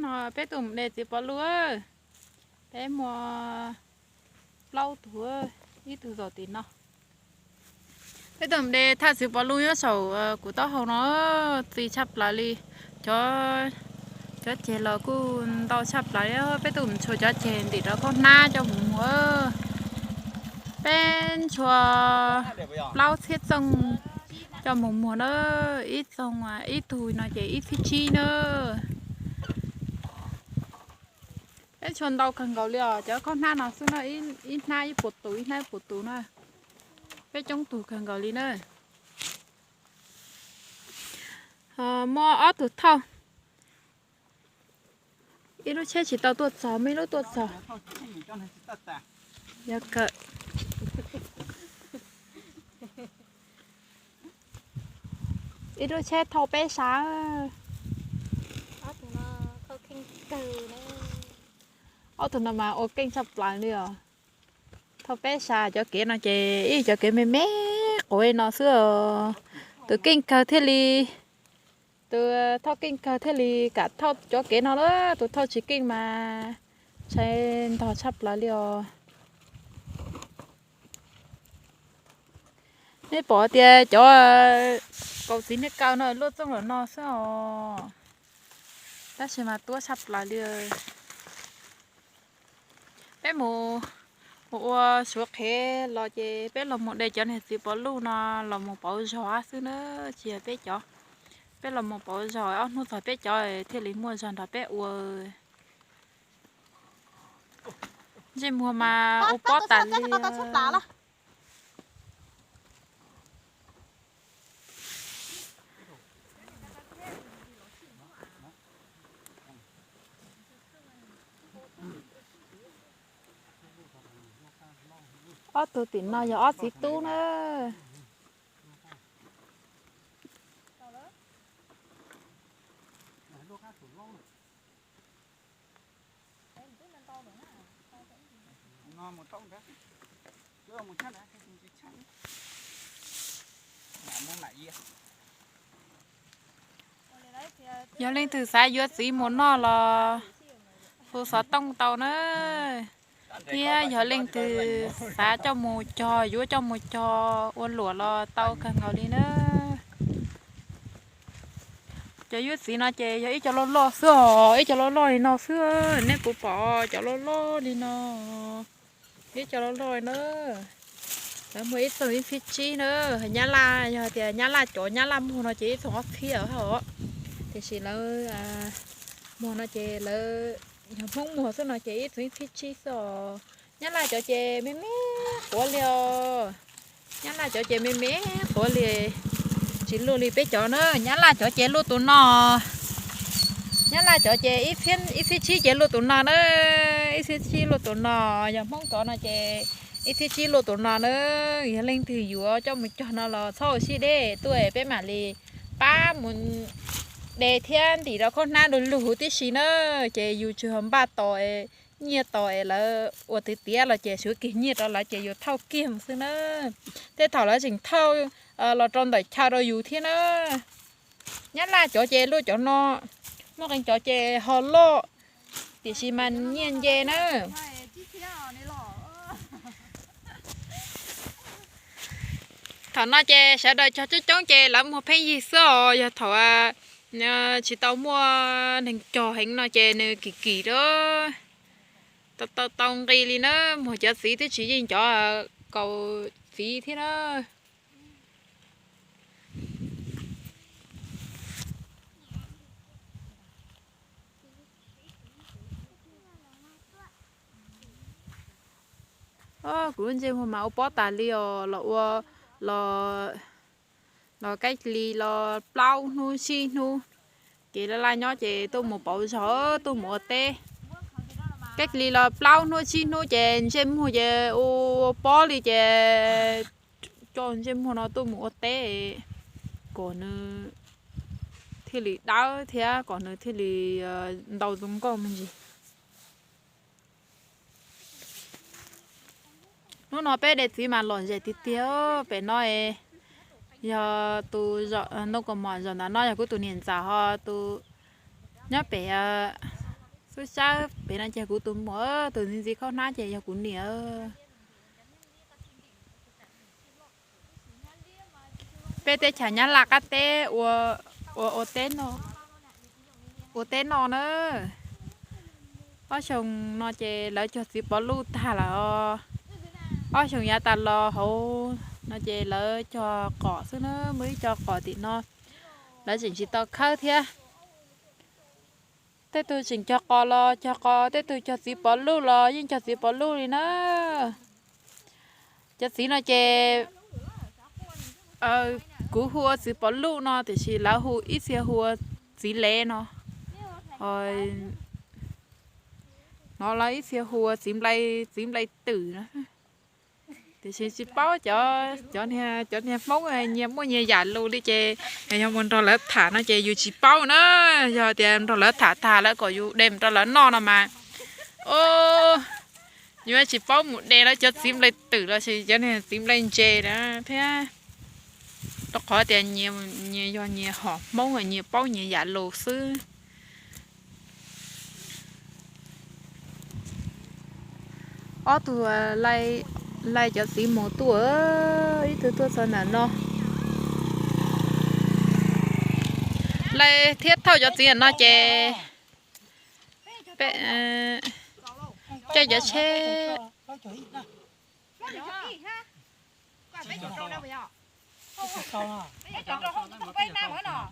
No peb tuaj mus de txiv pov luj, peb muaj plaub tug, ib tug zaum tim no. Peb tuaj mus de thaj txiv pov luj nyob saum kuv taub hau no, txi tshaj plaws li. Cov, cov ceg los kuj ntau tshaj plaws li. Peb tuaj mus tshuav cov ceg ntim rau khaub hnab coj mus muag. Peb tshuav plaub txhiab txooj coj mus muag na, ib txooj, ib tug no ces ib txhiab tsib na. Peb tshuav ntau kawg nkaus li os, cov khaub hnab no xwb na, ib hnab ib puas tus, ib hnab ib puas tus na. Peb coob tug kawg nkaus li na. Muaj ob tug thauj, ib lub tsheb tsis tau tuaj txog, muaj ib lub tuaj txog. Yog kawm ib lub tsheb thauj peb sab. Ob tug no mas ua keej tshaj plaws li os. Thauj peb sab cov kev no ces ib cov kev me me quav no xwb os. Tus keej kawg thiaj li, tus thauj keej kawg thiaj li kam thauj cov kev no lawm, tus thauj tsis keej mas ntshai ntog tshaj plaws li os. Nej pom tias cov kaus txiv niag kaw no luaj txooj los no xwb os, tab sis mas tuab tshaj plaws li. Peb mus, mus ua suav qhev los ces peb los mus de cov niag txiv pov luj no los mus pauv zog xwb na, tsis yog peb cov. Peb los mus pauv zog ob hnub txog peb cov thiaj li muaj zog nrog peb ua. Ntsej muag mas ua pob tas li. Ob tug tim no yog ob txiv tub na. Yog leej twg xav yuav txiv mus noj los hu xov tooj tau na, thiab yog leej twg xav coj mus cog, yuav coj mus cog ua luam los tau kawg nkaus li na. Cov yuav txiv no ces yog ib co loj loj xwb os, ib co loj loj li no xwb, nej puas pom cov loj loj li no. Ib co loj loj na. Lawv muag ib txoog ib txhiab tsib na. Nyab Laj, yog tias Nyab Laj cov Nyab Laj muag no ces ib txoog ob txhiab os. Tiam sis lawv muag no ces lawv, yog Hmoob muag xwb no ces ib txoog ib txhiab tsib xwb os. Nyab Laj cov ces me me quav li os. Nyab Laj cov ces me me quav li, tsis luaj li peb cov na. Nyab Laj cov ces luaj tus no. Nyab Laj cov ces ib txhiab tsib ces luaj tus no na. Ib txhiab tsib luaj tus no. Yog Hmoob cov no ces ib txhiab tsib luaj tus no na. Yog leej twg yuav coj mus cog no los txhob ua siab deb tuaj, peb mam li pab mus de thiab ntim rau khaub hnab du lug huv tib si na. Ces yus tsuas npaj tos, nyiaj tos es lawv ua tiav tiav los ces suav kiag nyiaj rau lawv ces yus thauj kiag mus xwb na. Tej thaum lawv tseem thauj los rau ntawm chaw rau yus thiab na. Nyab Laj cov ces luaj cov no, muaj qee cov ces ho loj, tiam sis mas nyiaj nce na. Thaum no ces sawv daws cog coob coob ces lawv muag pheej yig xwb os. Yog thaum tsis tau muaj neeg cog heev no ces nws kim kim lawm. Tau, tau nqi li na, muag cov txiv twb tsis yeej cov kaus txiv thiab na. Kuv lub ntsej muag mas ua pob tas li os, los ua, los kab lis los plaub hnub tsib hnub, ces laj laj nyob ces tuaj mus pauv zog, tuaj mus ua teb. Kab lis los plaub hnub tsib hnub ces ntsej muag ces ua pob li ces coj ntsej muag no tuaj mus ua teb kom nws thiaj li dawb thiab kom nws thiaj li ntau zoo nkauj me ntsis. Hnub no peb de txiv mas lom zem tiag tiag. Pem no yog tus ntoo kaus mom, zaum ntawm no yog kuv tus niam ntxawm, ho tus nyob pem Tub sab pem no ces kuv tus muam, tus ntxim ntxim khaub hnab ces yog kuv niam. Peb teb chaws Nyab Laj qab teb ua, ua, ua teb no, ua teb no na. Ob xyoo no ces lawv cog txiv pov luj tag lawm os. Ob xyoo yav tas los hauv no ces lawv cog qos xwb na, muaj ib co qos tim no lawv tseem tsis tau khawb thiab. Tej tug tseem cog qos los cog qos, tej tug cog txiv pov luj los yeej cog txiv pov luj li na. Cov txiv no ces kuv hu ua txiv pov luj no tiam sis lawv hu ib txhia hu ua txiv lev no. Hnov lawv ib txhia hu ua txiv nplai, txiv nplai twm no. Tiam sis tsis paub cov, cov niag, cov niag Hmoob nyias muaj nyias yam lus li ces yog mus nrog lawv tham no ces yus tsis paub na. Yog tias nrog lawv tham tag lawv kom yus de mus rau lawv noj no mas, o, yus tsis paub mus de lawv cov txiv nplai twm los sis cov niag txiv nplai ntse na thiab. Rau qhov tias nyias yog nyias hom Hmoob, nyias paub nyias yam lus xwb. Ob tug laij cov txiv mus tuaj, ib tug tuaj txog ntawm no. Laij thiab thauj cov txiv ntawm no ces peb caij cov tsheb.